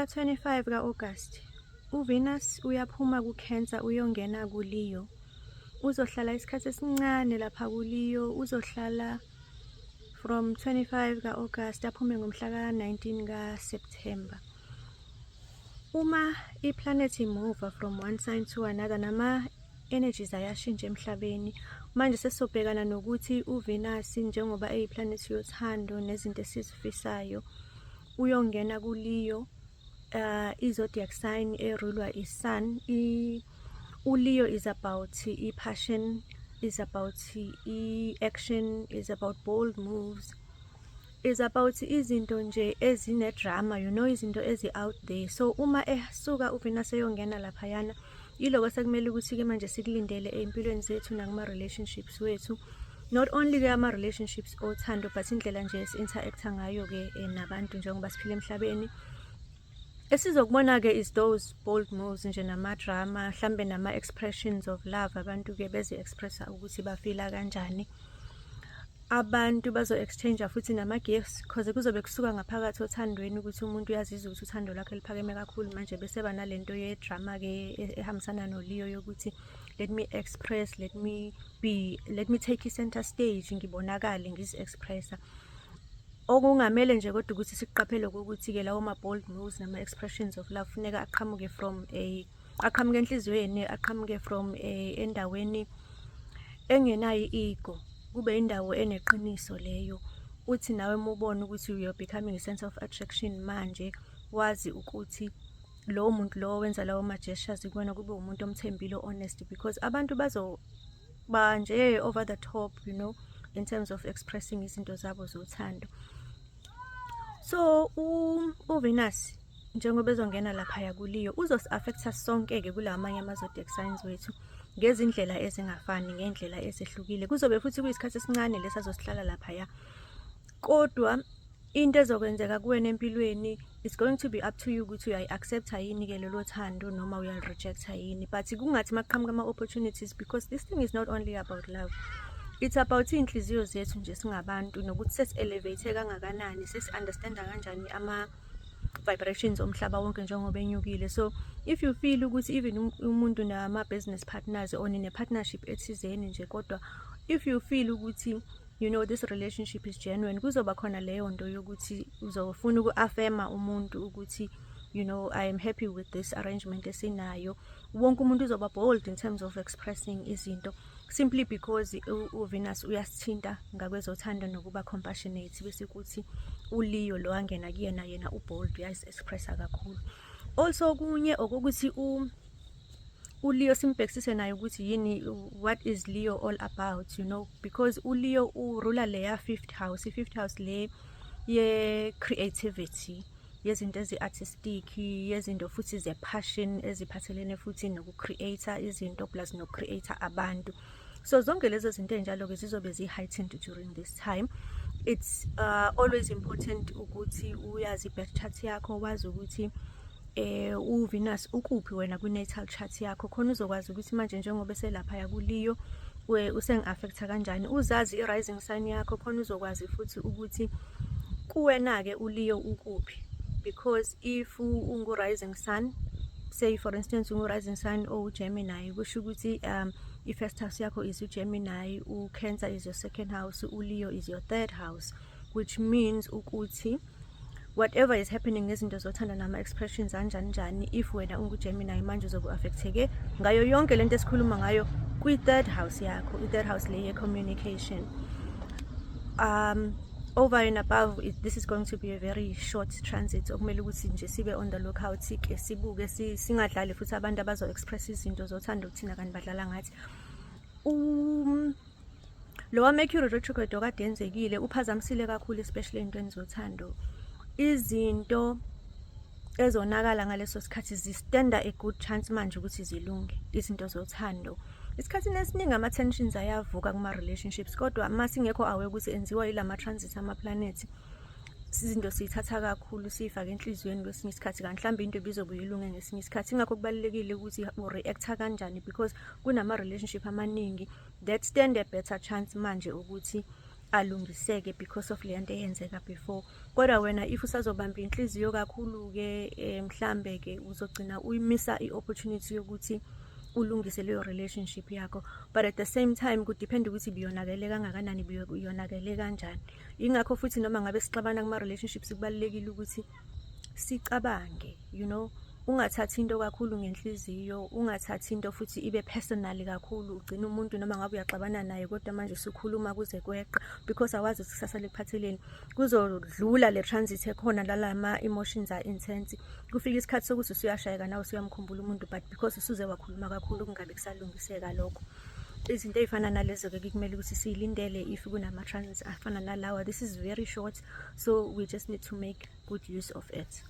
ka-25 ka-August, uVenus uyaphuma kuCancer uyongena kuLeo. Uzohlala isikhathi esincane lapha kuLeo, uzohlala from 25 ka-August aphume ngomhla ka-19 ka-September. Uma i-planet imove from one sign to another, nama-energies ayashintsha emhlabeni. Manje sesizobhekana nokuthi uVenus, njengoba eyi-planet yothando nezinto esizifisayo, uyongena kuLeo, i-zodiac sign erulwa i-sun. ULeo is about i-passion, is about i-action, is about bold moves, is about izinto nje ezine-drama, izinto ezi-out there. So uma esuka uVenus eyongena laphayana, yiloko sekumele ukuthi-ke manje sikulindele ey'mpilweni zethu nakuma-relationships wethu, not only-ke ama-relationships othando, but indlela nje esi-interact-a ngayo-ke nabantu njengoba siphila emhlabeni. Esizokubona-ke is those bold moves nje nama-drama, mhlambe nama-expressions of love, abantu-ke bezi-expressa ukuthi bafila kanjani. Abantu bazo-exchange futhi nama-gifts, 'cause kuzobe kusuka ngaphakathi othandweni ukuthi umuntu uyazizwa ukuthi uthando lwakhe liphakeme kakhulu manje, bese ba nalento ye-drama-ke ehambisana noLeo yokuthi let me express, let me be, let me take i-center stage, ngibonakale ngizi-expressa. Okungamele nje kodwa ukuthi sikuqaphele ukuthi-ke lawo ma-bold moves nama-expressions of love funeka aqhamuke from a aqhamuke enhliziyweni, aqhamuke from a endaweni engenayo i-ego, kube indawo eneqiniso leyo. Uthi nawe uma ubona ukuthi you are becoming a sense of attraction manje, wazi ukuthi lowo muntu lowo wenza lawo ma-gestures kuwena kube umuntu omthembile, honest, because abantu bazoba nje over the top in terms of expressing izinto zabo zothando. So uVenus njengoba ezongena laphaya kuLeo, uzosi-affecta sonke-ke kula amanye ama-zodiac signs wethu ngezindlela ezingafani, ngendlela ezehlukile. Kuzobe futhi kuyisikhathi esincane lesi azosihlala laphaya, kodwa into ezokwenzeka kuwena empilweni, it's going to be up to you ukuthi uyayi-accepta yini-ke lolo thando noma uyali-rejecta yini. But kungathi makuqhamuka ama-opportunities, because this thing is not only about love, it's about iy'nhliziyo zethu nje singabantu nokuthi sesi-elevate kangakanani, sesi-understanda kanjani ama-vibrations omhlaba wonke njengoba enyukile. So if you feel ukuthi even umuntu nama-business partners or nine-partnership ethizeni nje, kodwa if you feel ukuthi this relationship is genuine, kuzoba khona leyo nto yokuthi uzofuna uku-affirma umuntu ukuthi I am happy with this arrangement esinayo. Wonke umuntu uzoba bold in terms of expressing izinto simply because uVenus uyasithinta ngakwezothando nokuba compassionate, bese kuthi uLeo lo angena kuyena, yena ubold, uyazi-expressa kakhulu. Also kunye okokuthi uLeo simbhekisise naye ukuthi yini, what is Leo all about, because uLeo urula leya fifth house, i-fifth house le ye-creativity, yezinto ezi-artistic, yezinto futhi ze-passion eziphathelene futhi noku-create izinto plus noku-create abantu. So zonke lezo zinto ey'njalo-ke zizobe zi-heightened during this time. It's always important ukuthi uyazi i-birth chart yakho, wazi ukuthi uVenus ukuphi wena kwi-natal chart yakho, khona uzokwazi ukuthi manje njengoba eselaphaya kuLeo usengi-affecta kanjani. Uzazi i-rising sign yakho, khona uzokwazi futhi ukuthi kuwena-ke uLeo ukuphi, because if ungu-rising sun, say for instance ungu-rising sign owu-Gemini, kusho ukuthi i-first house yakho is uGemini, u-Cancer is your second house, uLeo is your third house, which means ukuthi whatever is happening ngezinto zothando nama-expressions anjani njani, if wena ungu-Gemini manje uzobe u-affecteke ngayo yonke lento esikhuluma ngayo kwi-third house yakho, i-third house le ye-communication. Over and above it, this is going to be a very short transit okumele ukuthi nje sibe on the lookout ke, sibuke, singadlali futhi abantu abazo-express izinto zothando kuthina kanti badlala ngathi. Lowa Mercury retrograde okade yenzekile uphazamisile kakhulu, especially ey'ntweni zothando. Izinto ezonakala ngaleso sikhathi zistanda a good chance manje ukuthi zilunge izinto zothando. Esikhathini esiningi ama-tensions ayavuka kuma-relationships, kodwa uma singekho aware ukuthi enziwa yilama-transit ama-planet, izinto siyithatha kakhulu, siyifake enhliziyweni kwesinye isikhathi, kanti mhlawumbe into ibizobuye ilunge ngesinye isikhathi. Ingakho kubalulekile ukuthi u-react-a kanjani, because kunama-relationship amaningi that stand a better chance manje ukuthi Alungiseke because of le nto eyenzeka before. Kodwa wena if usazobamba inhliziyo kakhulu-ke, mhlambe-ke uzogcina uyimisa i-opportunity yokuthi ulungise leyo relationship yakho. But at the same time kudepend ukuthi biyonakele kangakanani, biyonakele kanjani. Ingakho futhi noma ngabe sixabana kuma-relationships, kubalulekile ukuthi sicabange, ungathathi into kakhulu ngenhliziyo, ungathathi into futhi ibe personal kakhulu, ugcina umuntu noma ngabe uyaxabana naye kodwa manje usukhuluma kuze kweqa, because awazi ukuthi kusasa likuphatheleni. Kuzodlula le transit ekhona lalama emotions a-intense, kufika isikhathi sokuthi usuyashayeka nawe, usuyamkhumbula umuntu, but because usuze wakhuluma kakhulu, kungabe kusalungiseka lokho. Izinto ey'fana nalezo-ke kumele ukuthi siyilindele if kunama-transits afana nalawa. This is very short, so we just need to make good use of it.